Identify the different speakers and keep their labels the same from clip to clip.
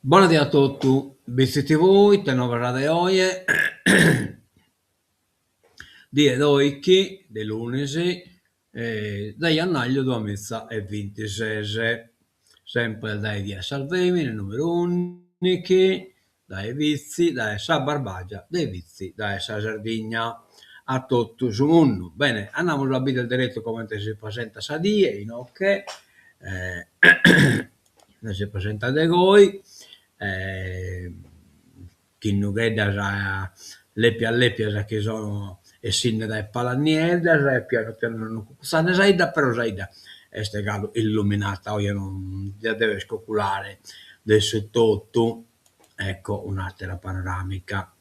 Speaker 1: Bona die a totu, Bitzi TV, ite novas de oje, die doichi de lunis de jannàgliu duamiza e bintises, semper dae Via Salvemini numeru ùndichi, dae Bitzi, dae sa Barbagia de Bitzi, dae sa Sardigna a totu su mundu. Bene, andamus a bider deretu comente si presentat sa die inoche si presentat de goi, chin nugheddas lèpias lèpias chi sono essinde dae palas nieddas e pianu pianu sono cucutzande sa 'idda, però sa 'idda est galu illuminata, oje non diat dever iscoculare de su totu. Ecco un'àtera panoràmica.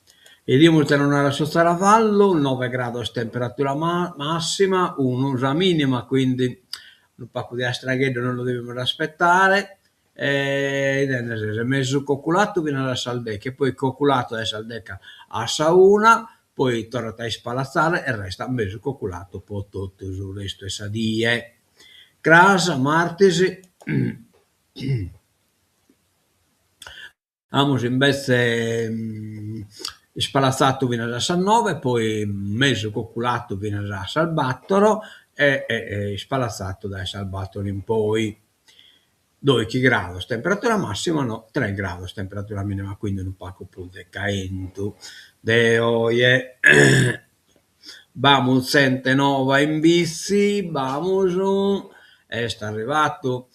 Speaker 1: 'Idimus de non àere su tzaravallu, noe grados temperatura màssima, unu sa mìnima, quindi unu pagu de astragheddu nos lu devimus aspetare e 'idende ses, mesu coculatu finas a sas deche e poi coculatu dae sas deche a sa una, poi torrat a ispalatzare e restat mesu coculatu po totu su restu 'e sa die. Cras, martis Amus imbetze ispalatzatu finas a sas noe, poi mesu coculatu finas a sas bator e ispalatzatu dae sas bator in poi. Doichi grados temperatura massima, no tres grados temperatura minima, quindi unu pagu prus de caentu de oje. B'amus zente nova in Bitzi, b'amus, est arrivatu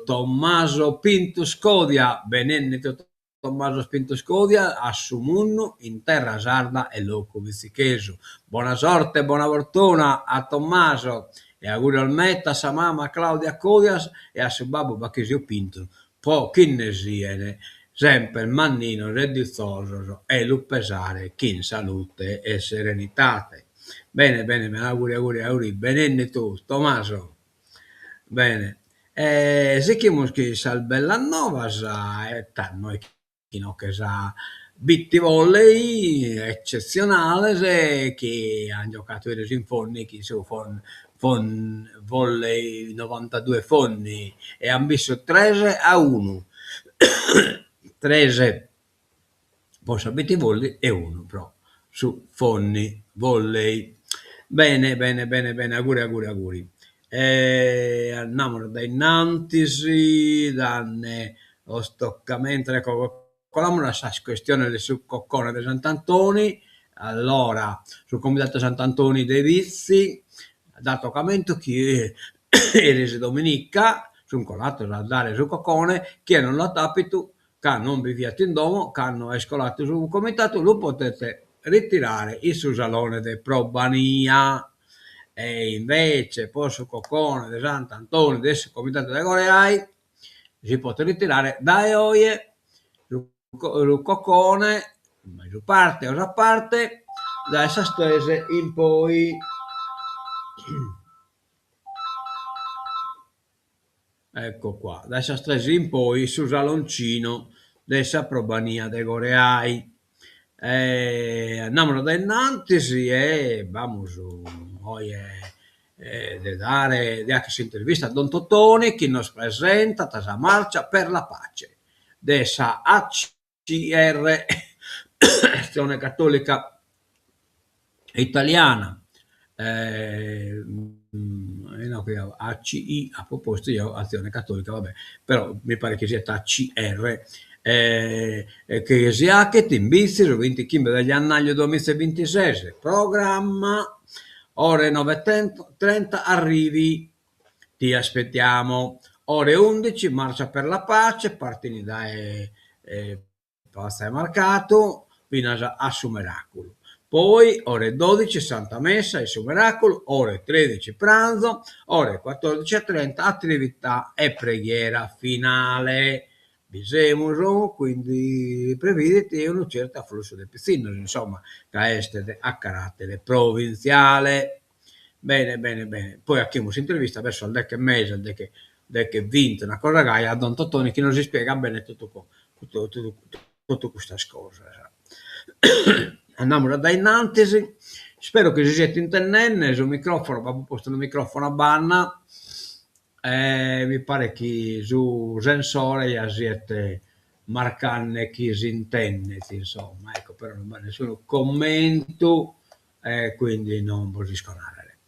Speaker 1: Tommaso Pintus Codia, benennitu Tommaso Pintus Codia a su mundu in terra sarda e locu bitzichesu. Bona sorte e bona fortuna a Tommaso e augurios meta a sa mama Claudia Codias e a su babbu Bachisio Pintus po chi nde sien semper manninos e ditzosos e lu pesare chin salute e serenidade. Bene bene bene auguri auguri auguri benennitu Tommaso. Bene e sichimus chin sas bellas novas e tando inoche sa Bitti Volley eccetzionales chi an giocatu eris in Fonni chin su Volley novantadue Fonni e an bissu tres a unu, tres po sa Bitti Volley e unu pro su Fonni Volley. Bene bene bene bene auguri auguri auguri. E andamus dae innantis dande os toccamentos, ecco colamus a sas questiones de su coccone de Sant'Antoni, allora su Comitatu Sant'Antoni de Bitzi dat tocamentu chi eris dominica sun colatos a dare su coccone, chie non l'at apitu ca non bi fiat in domo cando est colatu su comitatu lu potet ritirare in su salone de Probania e invece po su coccone de Sant'Antoni de su comitatu de Coreai si potet ritirare dae oje su coccone, mesu parte o sa parte, dae sas tres in poi. Ecco qua, dae sas tres in poi su saloncino de sa Probania de Coreai. Andamus dae innantis e b'amus oje de dare de 'acher s'intervista a Don Totoni chi nos presentat sa Marcia per la Pace de sa ACR, Azione Cattolica Italiana, ACI apo postu eo Azione Cattolica, va bè, però mi paret chi siat ACR, chi si 'achet in Bitzi su bintichimbe de jannàgliu duamiza e bintises, programma ore noe e trenta arrivi, ti aspettiamo, ore undici marcia per la pace, partini dae Pratza 'e Marcatu finas a su Meràculu, poi ore dodici Santa Messa in su Meràculu, ore tredici pranzo, ore quattordici e trenta attività e preghiera finale. Bi semus, quindi previdit unu certu afflussu de pitzinnos, insomma, ca est a caratere provintziale. Bene bene bene, poi 'achimus s'intervista verso sas deche e mesa, deche deche e vinti, una cosa gai, a Don Totoni chi nos ispiegat bene totu totu totu custas cosas. Andamus a dae innantis, ispero chi si siet intendende su microfono, b'apo postu unu microfono a banda e mi paret chi su sensore ja siet. marcande chi s'intendet, insomma, ecco, però non b'at nessunu commentu e quindi non bos isco narrer.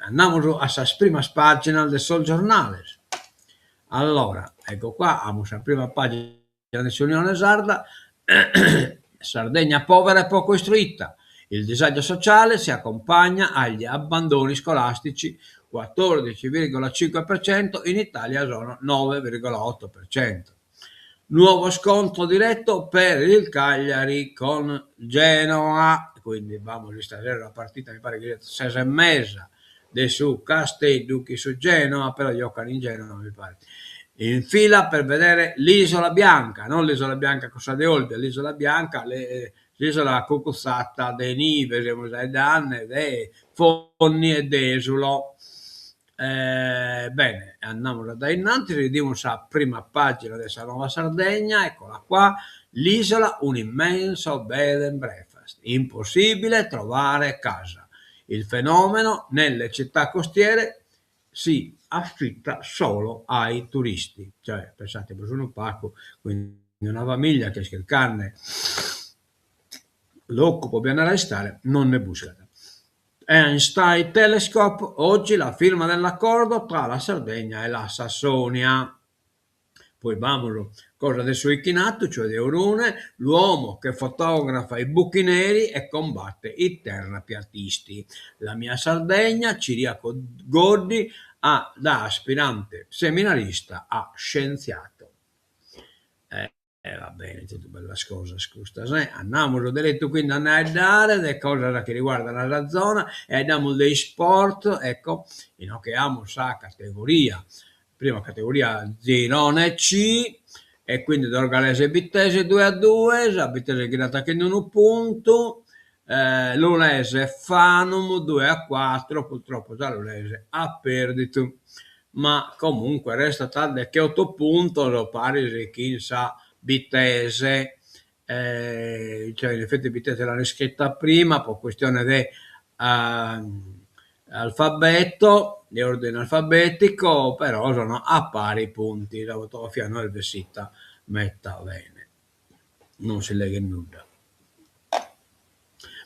Speaker 1: Andamus a sas primas paginas de sos giornales. Allora, ecco qua, amus sa prima pagina de s'Unione Sarda, Sardegna povera e poco istruita, il disagio sociale si accompagna agli abbandoni scolastici, 14,5%, in Italia sono 9,8%. Nuovo scontro diretto per il Cagliari con Genoa, quindi b'amus istasera una partita, mi paret chi siat ses e mesa, de su Casteddu chin su Genoa, però giocan in Genoa mi paret. In fila per vedere l'isola bianca, non l'isola bianca cussa de Olbia, l'isola bianca s'isola cucuzzata de nibe, semus faeddande de Fonni e Desulo. Bene, andamus a dae innantis, bidimus sa prima pagina de sa Nuova Sardegna, eccola qua, l'isola un immenso bed and breakfast, impossibile trovare casa. Il fenomeno nelle città costiere si affitta solo ai turisti, cioè pensatebos unu pagu, quindi una famiglia chi est chircande locu po bi andare a istare non nde buscat. Einstein Telescope, oggi la firma dell'accordo tra la Sardegna e la Sassonia. Poi b'amus cosa de su 'ichinatu, cioè de Orune, l'uomo che fotografa i buchi neri e combatte i terrapiattisti. La mia Sardegna, Ciriaco Goddi, a da aspirante seminarista a scienziato. E va bene, totu bellas cosas custas, eh. Andamus deretu quindi a faeddare de cosas chi riguardan sa zona e faeddamus de isport, ecco, inoghe amus sa categoria, prima categoria girone C, e quindi Dorgalese e Bittese due a due, sa Bittese ghirat chin unu puntu, Lulese Fanum due a cuatro, purtroppo sa Lulese at perditu ma comunque restat a decheoto puntos paris chin sa Bittese, cioè in effetti Bittese l'an iscrita prima po questione de alfabeto, de ordine alfabetico, però sono a pari punti, sa fotografia no est bessita meta bene, non si leghet nudda.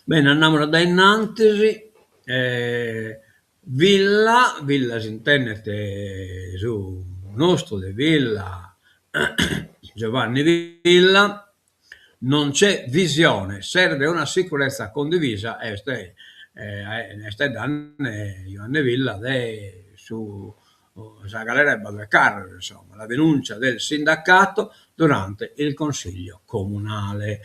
Speaker 1: Bene, andamus a dae innantis, Villa, Villa s'intendet su nostru de Villa, Giovanni Villa, non c'è visione, serve una sicurezza condivisa, est est faeddande Giuanne Villa de su sa galera 'e Badu 'e Carros, insomma, la denuncia del sindacato durante il consiglio comunale.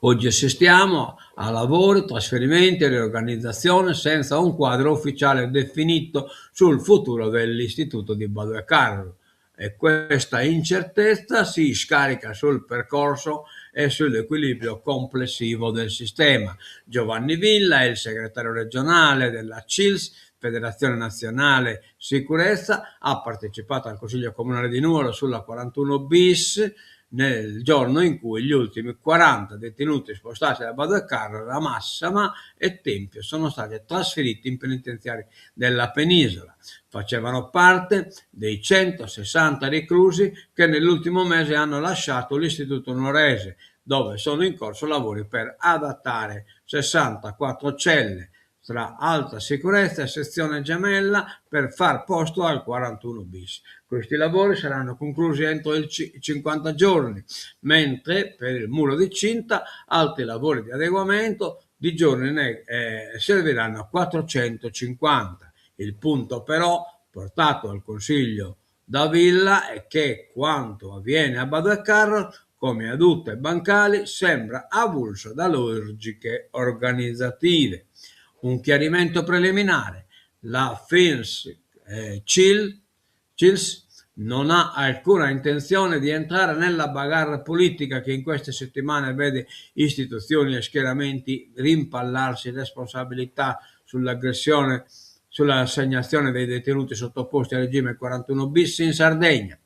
Speaker 1: Oggi assistiamo a lavori, trasferimenti e riorganizzazione senza un quadro ufficiale definito sul futuro dell'istituto di Badu 'e Carros e questa incertezza si scarica sul percorso e sull'equilibrio complessivo del sistema. Giovanni Villa è il segretario regionale della CILS, Federazione Nazionale Sicurezza, ha partecipato al Consiglio Comunale di Nuoro sulla 41 bis nel giorno in cui gli ultimi 40 detenuti spostati da Badu 'e Carros a Massama e Tempio sono stati trasferiti in penitenziari della penisola. Facevano parte dei 160 reclusi che nell'ultimo mese hanno lasciato l'istituto nuorese, dove sono in corso lavori per adattare 64 celle tra alta sicurezza e sezione gemella per far posto al 41 bis. Questi lavori saranno conclusi entro i 50 giorni, mentre per il muro di cinta altri lavori di adeguamento di giorni ne eh, serviranno 450. Il punto però portato al Consiglio da Villa è che quanto avviene a Badu 'e Carros, come adute e bancali, sembra avulso da logiche organizzative. Un chiarimento preliminare, la Fils eh, CIL, CILS non ha alcuna intenzione di entrare nella bagarre politica che in queste settimane vede istituzioni e schieramenti rimpallarsi responsabilità sull'aggressione sull'assegnazione dei detenuti sottoposti al regime 41 bis in Sardegna.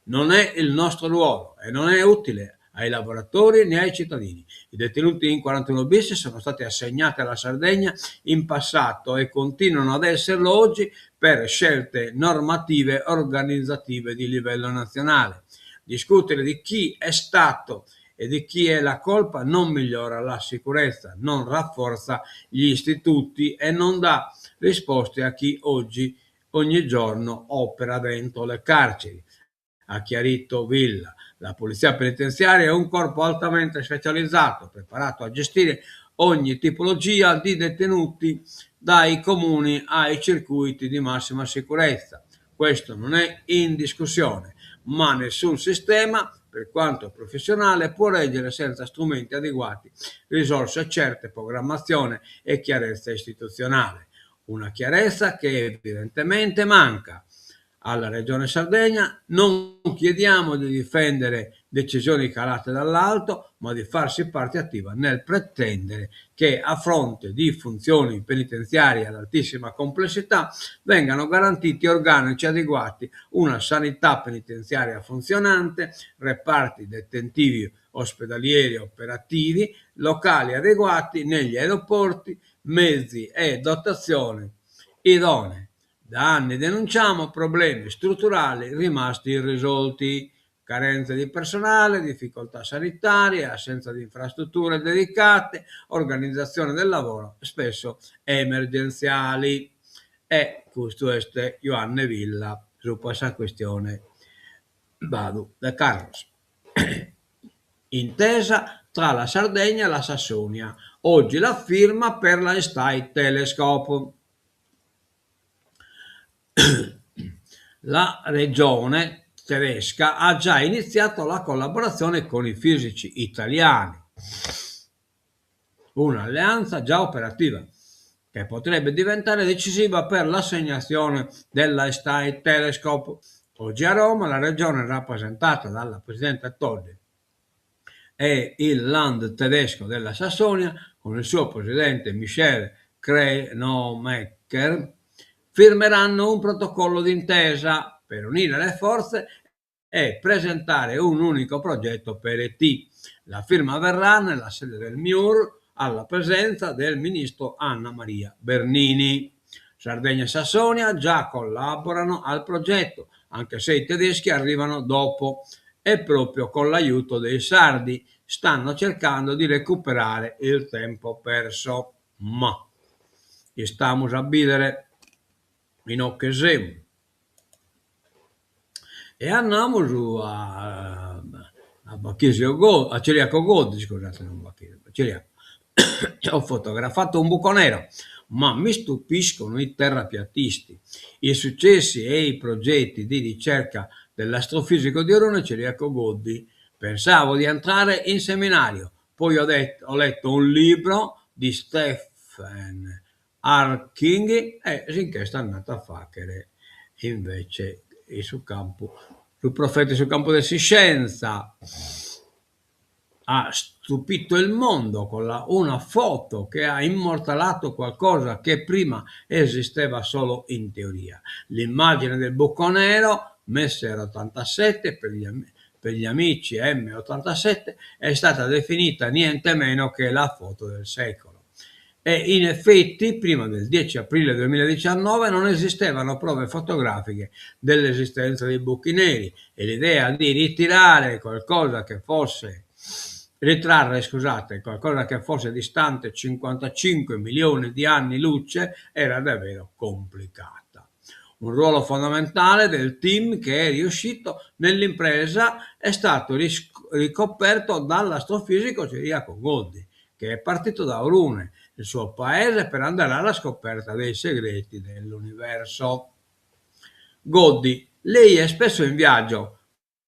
Speaker 1: Non è il nostro ruolo e non è utile. ai lavoratori né ai cittadini. I detenuti in 41 bis sono stati assegnati alla Sardegna in passato e continuano ad esserlo oggi per scelte normative organizzative di livello nazionale. Discutere di chi è stato e di chi è la colpa non migliora la sicurezza, non rafforza gli istituti e non dà risposte a chi oggi ogni giorno opera dentro le carceri, ha chiarito Villa. La polizia penitenziaria è un corpo altamente specializzato, preparato a gestire ogni tipologia di detenuti, dai comuni ai circuiti di massima sicurezza. Questo non è in discussione, ma nessun sistema, per quanto professionale, può reggere senza strumenti adeguati, risorse certe, programmazione e chiarezza istituzionale. Una chiarezza che evidentemente manca. Alla Regione Sardegna non chiediamo di difendere decisioni calate dall'alto, ma di farsi parte attiva nel pretendere che a fronte di funzioni penitenziarie ad altissima complessità vengano garantiti organici adeguati, una sanità penitenziaria funzionante, reparti detentivi ospedalieri operativi, locali adeguati negli aeroporti, mezzi e dotazioni idonee. Da anni denunciamo problemi strutturali rimasti irrisolti, carenze di personale, difficoltà sanitarie, assenza di infrastrutture dedicate, organizzazione del lavoro spesso emergenziali. E custu est Juanne Villa subra sa questione Badu de Carros. Intesa tra la Sardegna e la Sassonia, oggi la firma per l'Einstein Telescope. La regione tedesca ha già iniziato la collaborazione con i fisici italiani. Un'alleanza già operativa che potrebbe diventare decisiva per l'assegnazione dell'Einstein Telescope. Oggi a Roma la regione è rappresentata dalla presidente Todde e il Land tedesco della Sassonia, con il suo presidente Michel Krenomecker, firmeranno un protocollo d'intesa per unire le forze e presentare un unico progetto per ET. La firma avverrà nella sede del MIUR alla presenza del ministro Anna Maria Bernini. Sardegna e Sassonia già collaborano al progetto, anche se i tedeschi arrivano dopo e proprio con l'aiuto dei sardi stanno cercando di recuperare il tempo perso. Ma istamus a bìdere inoghe semus. E andamus a a Bachisio Go a Ciriaco Goddi, scusate, non Bachisio, Ciriaco. Ho fotografato un buco nero, ma mi stupiscono i terrapiattisti. I successi e i progetti di ricerca dell'astrofisico di Orune Ciriaco Goddi. Pensavo di entrare in seminario, poi ho, detto, ho letto un libro di Stephen Hawking e si nch'est andatu a fàghere invece in su campu, su profeta in su campu de s'iscienza. Ha stupito il mondo con la, una foto che ha immortalato qualcosa che prima esisteva solo in teoria. L'immagine del buco nero, Messier 87 per gli, per gli amici M87, è stata definita niente meno che la foto del secolo. E in effetti, prima del 10 aprile 2019 non esistevano prove fotografiche dell'esistenza dei buchi neri e l'idea di ritirare qualcosa che fosse ritrarre, scusate, qualcosa che fosse distante 55 milioni di anni luce era davvero complicata. Un ruolo fondamentale del team che è riuscito nell'impresa è stato ricoperto dall'astrofisico Ciriaco Goddi, che è partito da Orune, il suo paese, per andare alla scoperta dei segreti dell'universo. Goddi, lei è spesso in viaggio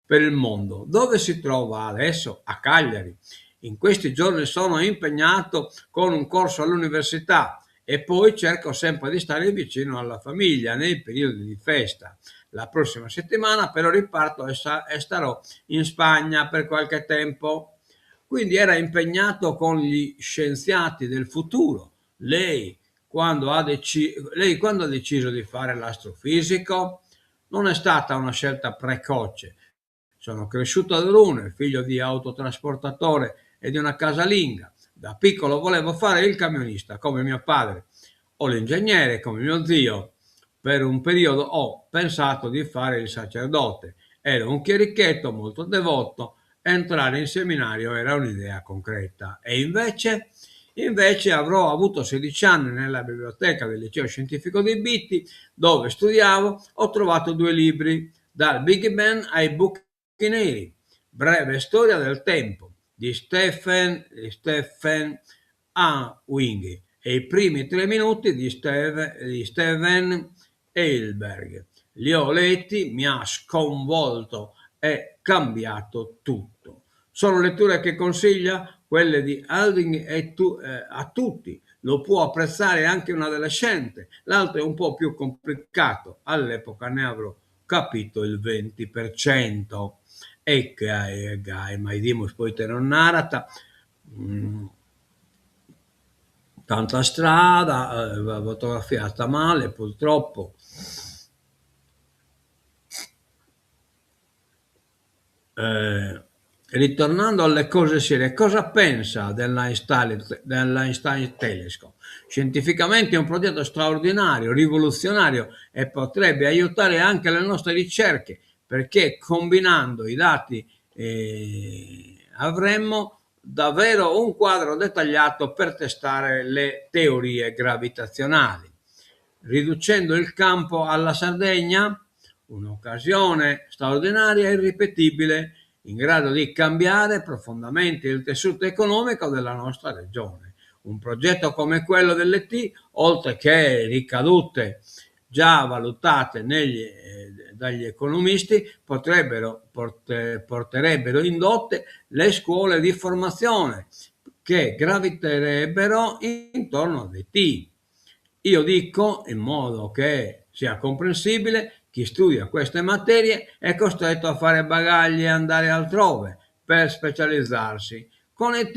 Speaker 1: per il mondo. Dove si trova adesso? A Cagliari. In questi giorni sono impegnato con un corso all'università e poi cerco sempre di stare vicino alla famiglia nei periodi di festa. La prossima settimana però riparto e starò in Spagna per qualche tempo. Quindi era impegnato con gli scienziati del futuro. Lei quando ha, deci- lei quando ha deciso di fare l'astrofisico? Non è stata una scelta precoce. Sono cresciuto ad Orune, figlio di autotrasportatore e di una casalinga. Da piccolo volevo fare il camionista, come mio padre, o l'ingegnere, come mio zio. Per un periodo ho pensato di fare il sacerdote. Ero un chierichetto molto devoto, entrare in seminario era un'idea concreta. E invece? Invece avrò avuto 16 anni nella biblioteca del liceo scientifico di Bitti, dove studiavo, ho trovato due libri, dal Big Bang ai buchi neri, Breve storia del tempo, di Stephen, Stephen Hawking e i primi tre minuti di, Steve, di Steven Heidelberg. Li ho letti, mi ha sconvolto e cambiato tutto. Sono letture che consiglia? Quelle di Alding e tu, eh, a tutti. Lo può apprezzare anche un adolescente. L'altro è un po' più complicato. All'epoca ne avrò capito il 20%. E gai gai, ma 'idimus poite non narat tanta strada, fotografiata male purtroppo. Ritornando alle cose serie, cosa pensa dell'Einstein, dell'Einstein Telescope? Scientificamente è un progetto straordinario, rivoluzionario e potrebbe aiutare anche le nostre ricerche perché combinando i dati eh, avremmo davvero un quadro dettagliato per testare le teorie gravitazionali. Riducendo il campo alla Sardegna, un'occasione straordinaria e irripetibile in grado di cambiare profondamente il tessuto economico della nostra regione. Un progetto come quello dell'ET, oltre che ricadute già valutate negli, eh, dagli economisti, potrebbero, porte, porterebbero in dote le scuole di formazione che graviterebbero intorno ad ET. Io dico, in modo che sia comprensibile, chi studia queste materie è costretto a fare bagagli e andare altrove per specializzarsi. Con ET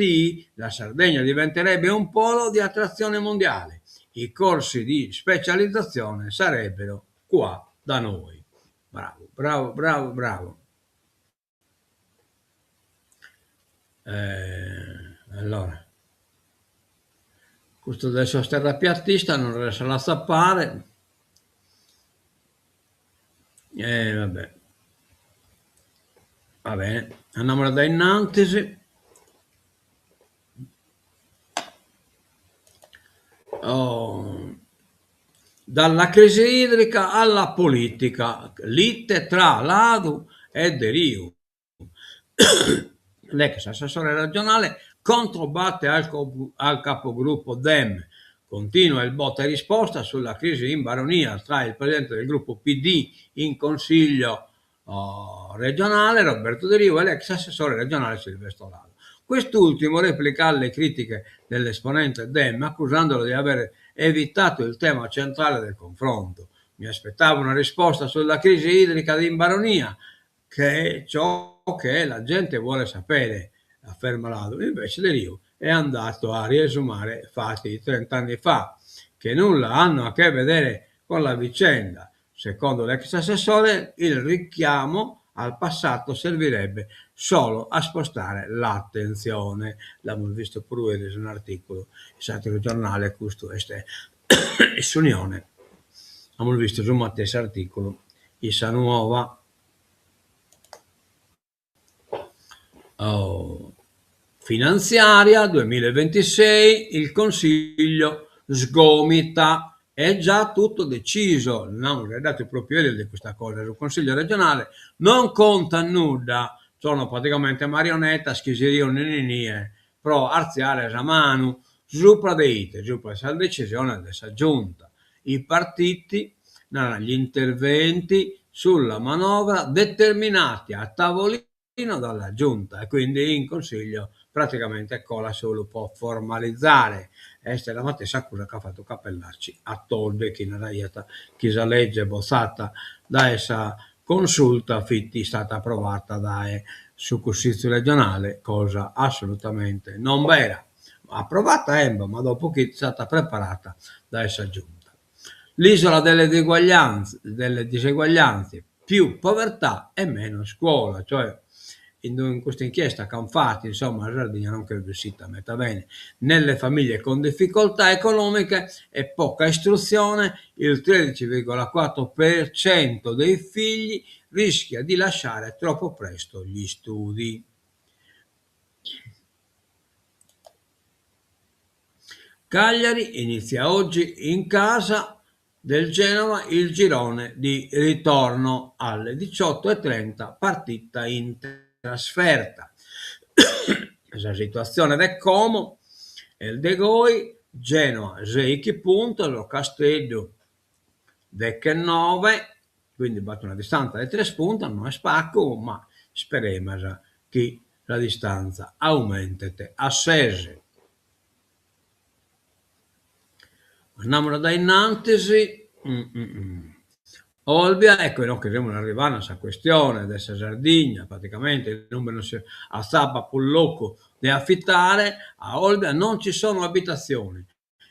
Speaker 1: la Sardegna diventerebbe un polo di attrazione mondiale. I corsi di specializzazione sarebbero qua da noi. Bravo, bravo, bravo, bravo. Eh, allora, custu de sos terrapiatistas non resessu a l'atzapare. E vabbè. Va bene, andamus a dae innantis. Oh. Dalla crisi idrica alla politica, lite tra Ladu e Deriu. L'ex assessore regionale controbatte al, al capogruppo Dem. Continua il botta e risposta sulla crisi in Baronia tra il presidente del gruppo PD in consiglio oh, regionale Roberto Deriu e l'ex assessore regionale Silvestro Ladu. Quest'ultimo replica alle critiche dell'esponente Dem accusandolo di aver evitato il tema centrale del confronto. Mi aspettavo una risposta sulla crisi idrica in Baronia, che è ciò che la gente vuole sapere, afferma Ladu. Invece Deriu è andato a riesumare fatti di 30 anni fa, che nulla hanno a che vedere con la vicenda. Secondo l'ex assessore, il richiamo al passato servirebbe solo a spostare l'attenzione. L'amus visto puru eris un'articulu in s'ateru giornale, custu est s'Unione, amus visto su matessi articulu in sa Nuova. Oh. Finanziaria 2026, il Consiglio sgomita, è già tutto deciso, nd'amus faeddadu propriu eris de custa cosa, su Consiglio regionale non conta nudda, sono praticamente marionettas chi si riunin inie pro artziare sa manu supra de ite, supra sas decisiones de sa Giunta. I partiti naran gli interventi sulla manovra determinati a tavolino dalla Giunta e quindi in Consiglio praticamente colat solu pro formalizare. Est sa matessi accusa chi at fatu Cappellacci a Todde chi naraiat chi sa legge botzata dae sa Consulta fit istada aprovata dae su Cussìgiu regionale, cosa assolutamente non bera. Aprovata embo, ma dopo chi istada preparata dae sa Giunta. L'isola delle delle diseguaglianze. Più povertà e meno scuola, cioè in custa inchiesta chi ant fatu, insomma, sa Sardigna non ch'est bessida meda bene. Nelle famiglie con difficoltà economiche e poca istruzione il 13,4% dei figli rischia di lasciare troppo presto gli studi. Cagliari inizia oggi in casa del Genova il girone di ritorno alle 18:30 partita in trasferta. Sa situatzione de como est de goi, Genoa seichi puntos, Casteddu dechenoe, quindi b'at una distantza de tres puntos, no est pagu, ma isperemas chi sa distantza aumentet a ses. Andamus a dae in antis, Olbia, ecco inoghe semus arrivende a sa questione de sa Sardigna, praticamente inube non si atzapat prus locu de afitare, a Olbia non ci sono abitazioni,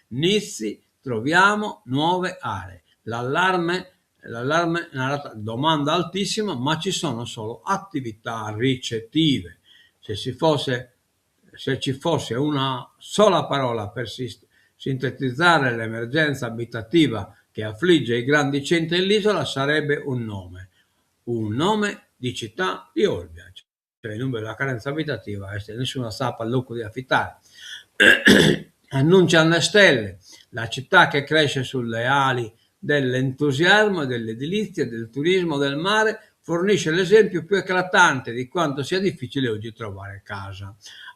Speaker 1: Nizzi troviamo nuove aree, l'allarme l'allarme narat domanda altissima ma ci sono solo attività ricettive, se si fosse se ci fosse una sola parola per sintetizzare l'emergenza abitativa che affligge i grandi centri dell'isola sarebbe un nome, un nome di città di Olbia, cioè inube sa carenza abitativa est nisciunu atzapat locu de afitare. Annunciano le stelle, la città che cresce sulle ali dell'entusiasmo e dell'edilizia e del turismo del mare fornisce l'esempio più eclatante di quanto sia difficile oggi trovare casa.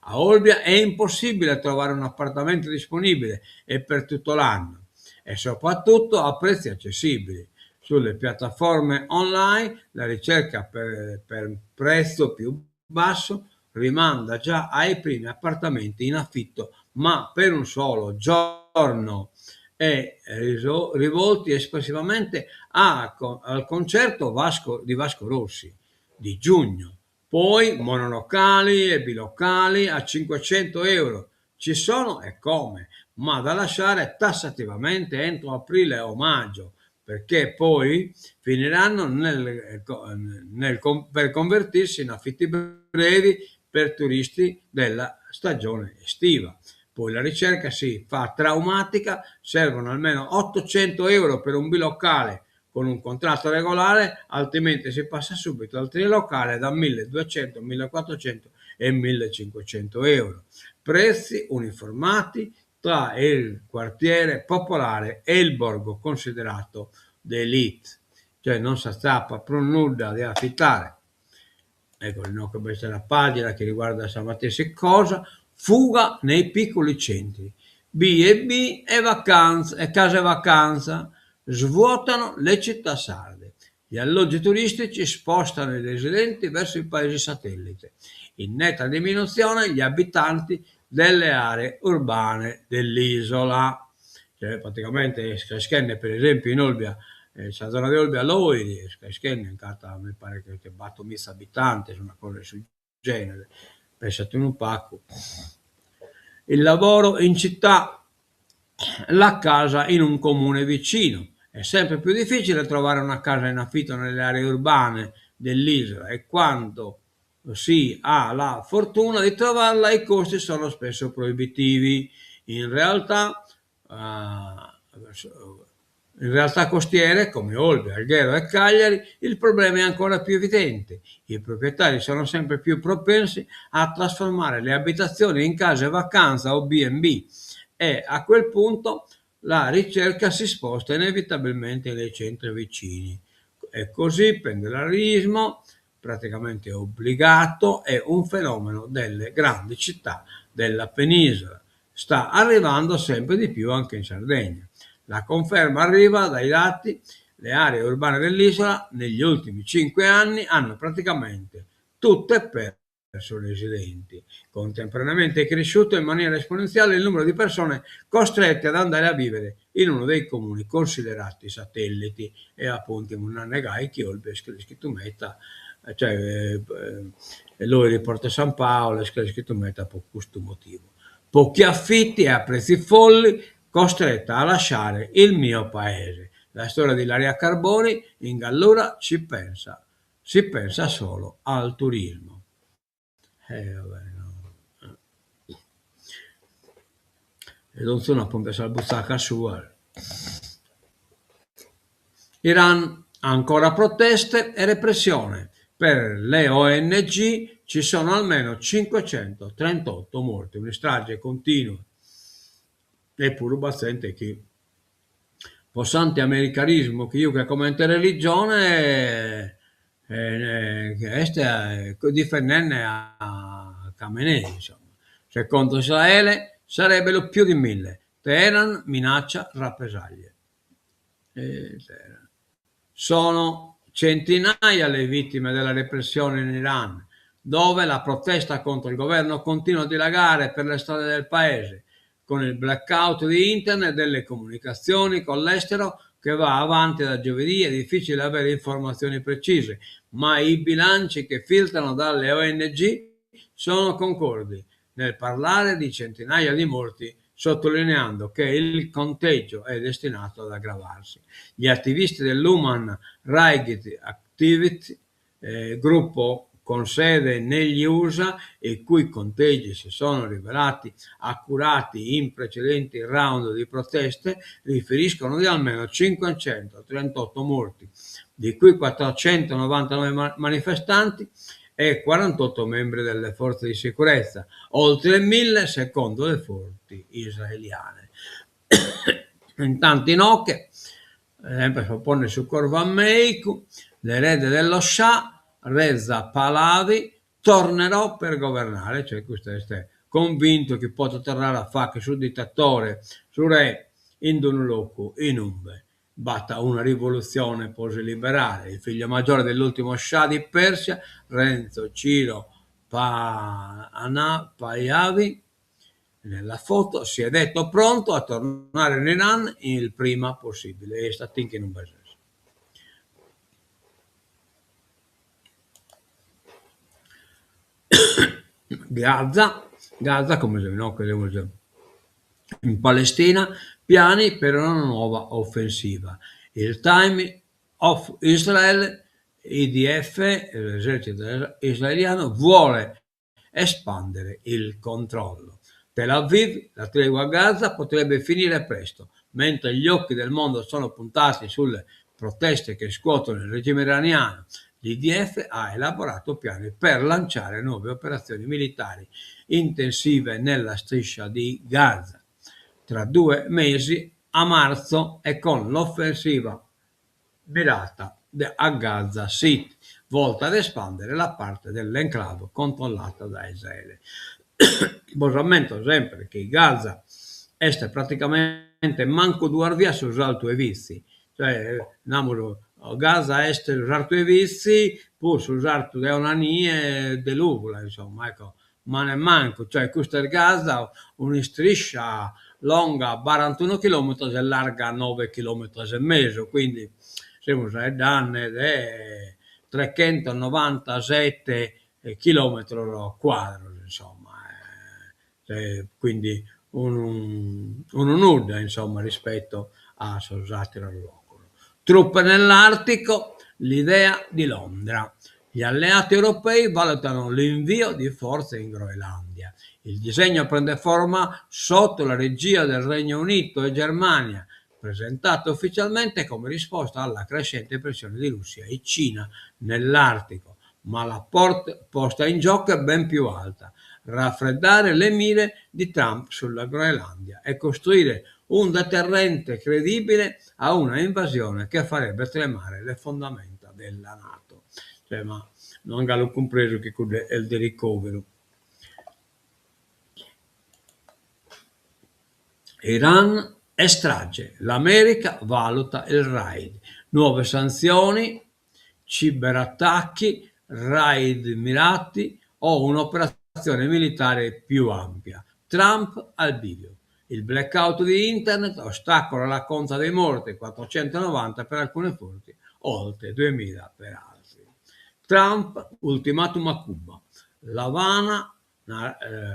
Speaker 1: A Olbia è impossibile trovare un appartamento disponibile e per tutto l'anno e soprattutto a prezzi accessibili. Sulle piattaforme online la ricerca per, per prezzo più basso rimanda già ai primi appartamenti in affitto, ma per un solo giorno e rivolti espressivamente a, al concerto Vasco, di Vasco Rossi di giugno. Poi monolocali e bilocali a 500 euro. Ci sono e come, ma da lasciare tassativamente entro aprile o maggio, perché poi finiranno nel, nel, per convertirsi in affitti brevi per turisti della stagione estiva. Poi la ricerca si fa traumatica, servono almeno 800 euro per un bilocale con un contratto regolare, altrimenti si passa subito al trilocale da 1200, 1400 e 1500 euro. Prezzi uniformati tra il quartiere popolare e il borgo considerato d'élite, cioè non si atzapat prus nudda de afitare. Ecco, inoghe b'est una pagina chi riguardat sa matessi cosa, fuga nei piccoli centri, B e B e vacanza e case vacanza svuotano le città sarde. Gli alloggi turistici spostano i residenti verso i paesi satellite. In netta diminuzione gli abitanti delle aree urbane dell'isola. Cioè, praticamente est creschende, per esempiu, in Olbia, sa zona de Olbia Loiri est creschende, nc'at mi paret che battomiza abitantes, una cosa de su genere, pensat unu pagu. Il lavoro in città, la casa in un comune vicino. È sempre più difficile trovare una casa in affitto nelle aree urbane dell'isola e quando si ha la fortuna di trovarla i costi sono spesso proibitivi. In realtà, in realtà costiere come Olbia, Alghero e Cagliari il problema è ancora più evidente. I proprietari sono sempre più propensi a trasformare le abitazioni in case vacanza o B&B e a quel punto la ricerca si sposta inevitabilmente nei centri vicini. E così il pendolarismo, praticamente obbligato, è un fenomeno delle grandi città della penisola. Sta arrivando sempre di più anche in Sardegna. La conferma arriva dai dati, le aree urbane dell'isola negli ultimi 5 anni hanno praticamente tutte perso residenti. Contemporaneamente è cresciuto in maniera esponenziale il numero di persone costrette ad andare a vivere in uno dei comuni considerati satelliti e appunto nande gai chi Olbia est creschidu meda, cioè Loiri Porto San Paolo est creschidu meda po custu motivu. Pochi affitti e a prezzi folli, costretta a lasciare il mio paese. La storia di Ilaria Carboni, in Gallura ci pensa, si pensa solo al turismo. E va bene no. E donzunu a pompiare sas butzacas suas. Iran, ancora proteste e repressione. Per le ONG ci sono almeno 538 morti, un'istrage continua. E puru b'at zente chi po s'antiamericanismu chi jughet comente religione est difendende a Khamenei, insomma. Secondo Israele sarebbero più di mille. Teheran minaccia rappresaglie. Sono centinaia le vittime della repressione in Iran, dove la protesta contro il governo continua a dilagare per le strade del paese, con il blackout di internet e delle comunicazioni con l'estero che va avanti da giovedì. È difficile avere informazioni precise, ma i bilanci che filtrano dalle ONG sono concordi nel parlare di centinaia di morti, sottolineando che il conteggio è destinato ad aggravarsi. Gli attivisti dell'Human Rights Activist, gruppo con sede negli USA e cui conteggi si sono rivelati accurati in precedenti round di proteste, riferiscono di almeno 538 morti, di cui 499 manifestanti e 48 membri delle forze di sicurezza, oltre 1000 secondo le fonti israeliane. Intanto inoghe, sempre pro ponnere su corvu a meigu, l'erede dello Scià, Reza Pahlavi, tornerò per governare, cioè custu est convintu chi potat torrare a fagher su dittatore, su re, in d'unu locu inumbe b'at una rivolutzione pro si liberare. Il figlio maggiore dell'ultimo Scià di Persia, Renzo Ciro Pahlavi, nella foto, si è detto pronto a tornare in Iran il prima possibile. E istatinche chi non b'est. Gaza, Gaza, como semus inoghe semus in Palestina, piani per una nuova offensiva. Il Times of Israel, IDF, l'esercito israeliano, vuole espandere il controllo. Tel Aviv, la tregua a Gaza potrebbe finire presto, mentre gli occhi del mondo sono puntati sulle proteste che scuotono il regime iraniano. L'IDF ha elaborato piani per lanciare nuove operazioni militari intensive nella striscia di Gaza. Tra 2 mesi, a marzo, e con l'offensiva mirata a Gaza City, volta ad espandere la parte dell'enclave controllata da Israele. Bos ammento sempre chi Gaza est praticamente mancu duas bias su sartu 'e Vitzi, cioè namus Gaza est su sartu 'e Vitzi prus su sartu de Onanì e de Lùvula, insomma, ecco, ma nemmancu, cioè custa est Gaza, un'istriscia longa barantunu chilometros e larga noe chilometros e mesu, quindi semus faeddende de trechentonovantasette chilometros cuadros, insomma, quindi unu unu nudda, insomma, rispetto a sos atteros logos. Truppe nell'Artico, l'idea di Londra. Gli alleati europei valutano l'invio di forze in Groenlandia. Il disegno prende forma sotto la regia del Regno Unito e Germania, presentato ufficialmente come risposta alla crescente pressione di Russia e Cina nell'Artico, ma la posta in gioco è ben più alta: raffreddare le mire di Trump sulla Groenlandia e costruire un deterrente credibile a una invasione che farebbe tremare le fondamenta della Nato. Cioè, ma no an galu cumpresu chi cuddu est de ricoveru. Iran e strage, l'America valuta il raid, nuove sanzioni, ciberattacchi, raid mirati o un'operazione militare più ampia. Trump al bivio. Il blackout di internet ostacola la conta dei morti, 490 per alcune fonti, oltre 2000 per altri. Trump, ultimatum a Cuba. L'Avana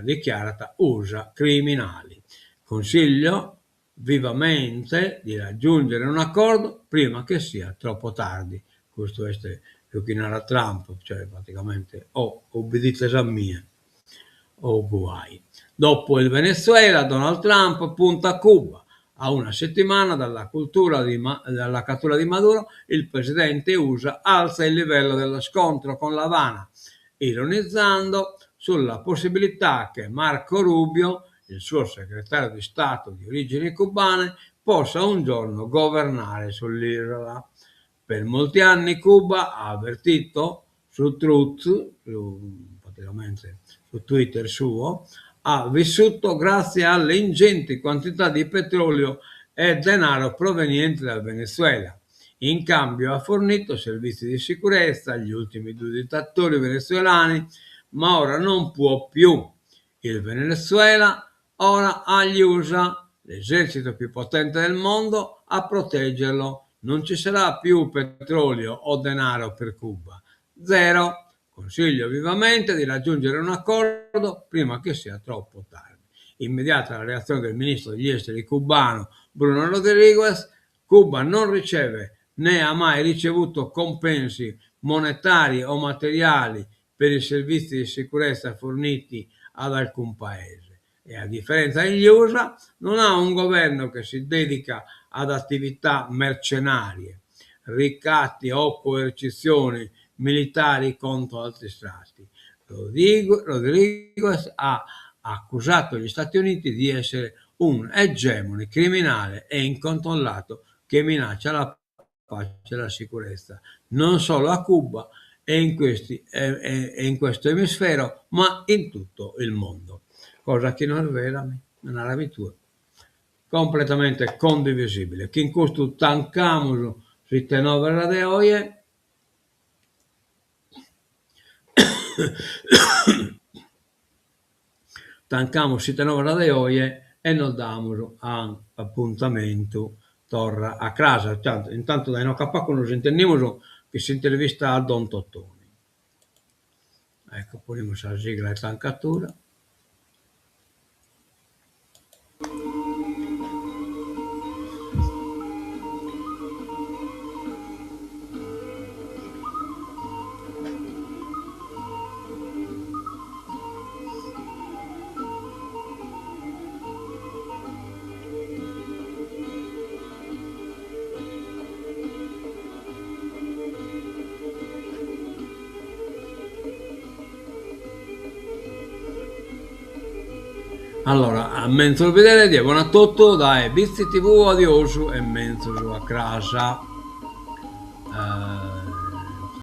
Speaker 1: dichiarata USA criminali. Consiglio vivamente di raggiungere un accordo prima che sia troppo tardi. Custu est su chi narat Trump, cioè praticamente o ubbidites a mie o guai. Dopo il Venezuela, Donald Trump punta a Cuba. A una settimana dalla cultura di dalla cattura di Maduro, il presidente USA alza il livello dello scontro con L'Avana, ironizzando sulla possibilità che Marco Rubio, il suo segretario di Stato di origini cubane, possa un giorno governare sull'isola. Per molti anni Cuba ha avvertito su Truth, praticamente su Twitter suo, ha vissuto grazie alle ingenti quantità di petrolio e denaro provenienti dal Venezuela. In cambio ha fornito servizi di sicurezza agli ultimi due dittatori venezuelani, ma ora non può più. Il Venezuela ora ha gli USA, l'esercito più potente del mondo, a proteggerlo. Non ci sarà più petrolio o denaro per Cuba. Zero. Consiglio vivamente di raggiungere un accordo prima che sia troppo tardi. Immediata la reazione del ministro degli esteri cubano Bruno Rodriguez. Cuba non riceve né ha mai ricevuto compensi monetari o materiali per i servizi di sicurezza forniti ad alcun paese e a differenza degli USA non ha un governo che si dedica ad attività mercenarie, ricatti o coercizioni militari contro altri stati. Rodriguez ha accusato gli Stati Uniti di essere un egemone criminale e incontrollato che minaccia la pace e la sicurezza, non solo a Cuba e in, questi, e, e in questo emisfero, ma in tutto il mondo. Cosa chi no est vera, narami tue. Completamente condivisibile. Chin custu tancamus s'Ite Novas de oje. Tancamus s'Ite Novas de oje e nos damus apuntamentu torra a cras. Intantu dae inoghe a pagu nos intendimus chin s'intervista a Don Totoni. Ecco, ponimus sa sigla 'e tancatura. Allora, a menzus bidere, die bona a totu dae Bitzi TV, adiosu e menzus a cras.